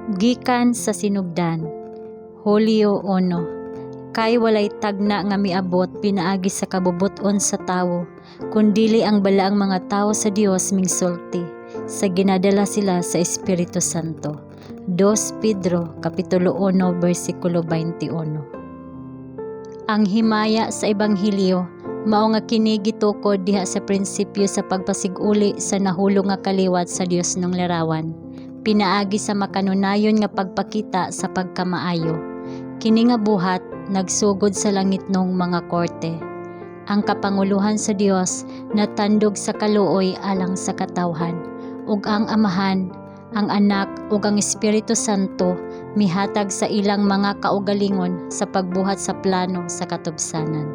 Gikan sa sinugdan, Hulyo 1. Kay walay tagna nga miabot pinaagi sa kabubut-on sa tawo, kundili ang balaang mga tawo sa Dios mingsulti, sa ginadala sila sa Espiritu Santo. 2 Pedro kapitulo 1 bersikulo 21. Ang himaya sa Ebanghelyo mao nga kini gitukod diha sa prinsipyo sa pagpasig-uli sa nahulog nga kaliwat sa Diosnong larawan pinaagi sa makanunayon nga pagpakita sa pagkamaayo. Kini nga buhat nagsugod sa langitnong mga korte. Ang kapanguluhan sa Dios natandog sa kaluoy alang sa katawhan, ug ang Amahan, ang Anak ug ang Espiritu Santo mihatag sa ilang mga kaugalingon sa pagbuhat sa plano sa katubsanan.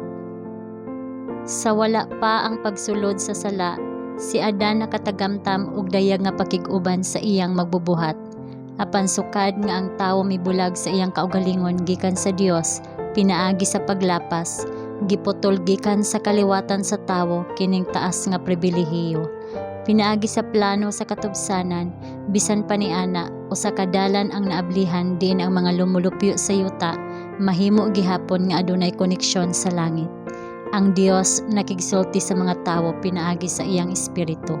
Sa wala pa ang pagsulod sa sala, si Adan nakatagamtam og dayag nga pakig-uban sa iyang magbubuhat. Apan sukad nga ang tawo mibulag sa iyang kaugalingon gikan sa Dios pinaagi sa paglapas, giputol gikan sa kaliwatan sa tawo kining taas nga pribilehiyo. Pinaagi sa plano sa katubsanan, bisan pa niana, usa ka dalan ang naablihan diin ang mga lumulupyo sa yuta mahimo gihapon nga adunay koneksyon sa langit. Ang Dios nakigsulti sa mga tawo pinaagi sa iyang Espiritu,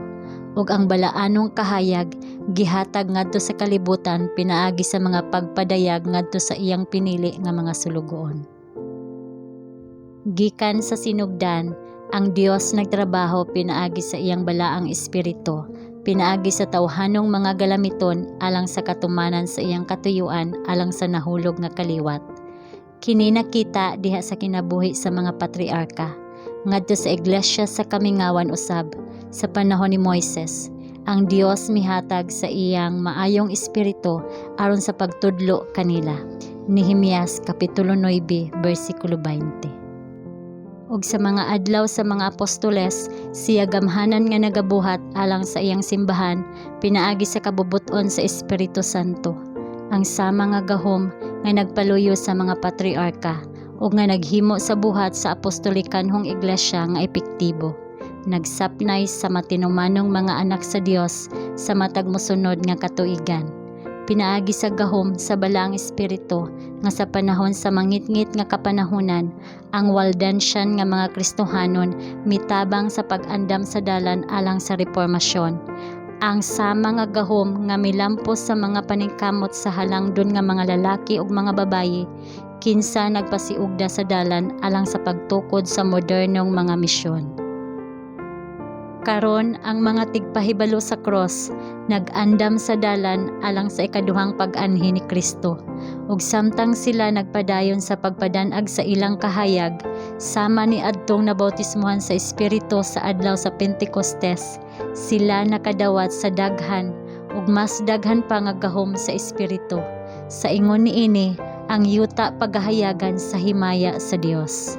ug ang balaanong kahayag gihatag ngadto sa kalibutan pinaagi sa mga pagpadayag ngadto sa iyang pinili nga mga sulugoon. Gikan sa sinugdan, ang Dios nagtrabaho pinaagi sa iyang balaang Espiritu, pinaagi sa tawhanong mga galamiton alang sa katumanan sa iyang katuyuan alang sa nahulog nga kaliwat. Kini nakita diha sa kinabuhi sa mga patriarka, ngadto sa iglesia sa kamingawan usab sa panahon ni Moises. Ang Dios mihatag sa iyang maayong espiritu aron sa pagtudlo kanila. Nehemias kapitulo 9 bersikulo 20. Ug sa mga adlaw sa mga apostoles, siya gamhanan nga nagabuhat alang sa iyang simbahan pinaagi sa kabubut-on sa Espiritu Santo. Ang sama nga gahom nga nagpaluyo sa mga patriarka ug nga naghimo sa buhat sa apostolikanhong iglesia nga epektibo, nagsapnay sa matinumanong mga anak sa Dios sa matag mosunod nga katuigan. Pinaagi sa gahom sa balaang espiritu nga sa panahon sa mangitngit nga kapanahunan, ang Waldensian nga mga Kristohanon mitabang sa pag-andam sa dalan alang sa Reformasyon. Ang sama nga gahom nga milampos sa mga paningkamot sa halangdon nga mga lalaki ug mga babayi kinsa nagpasiugda sa dalan alang sa pagtukod sa modernong mga misyon. Karon ang mga tigpahibalo sa cross nag-andam sa dalan alang sa ikaduhang pag-anhi ni Kristo. Ug samtang sila nagpadayon sa pagpadanag sa ilang kahayag, sama ni adtong nabautismuhan sa Espiritu sa adlaw sa Pentecostes, sila nakadawat sa daghan ug mas daghan pa nga gahom sa Espiritu. Sa ingon niini, ang yuta pagahayagan sa himaya sa Dios.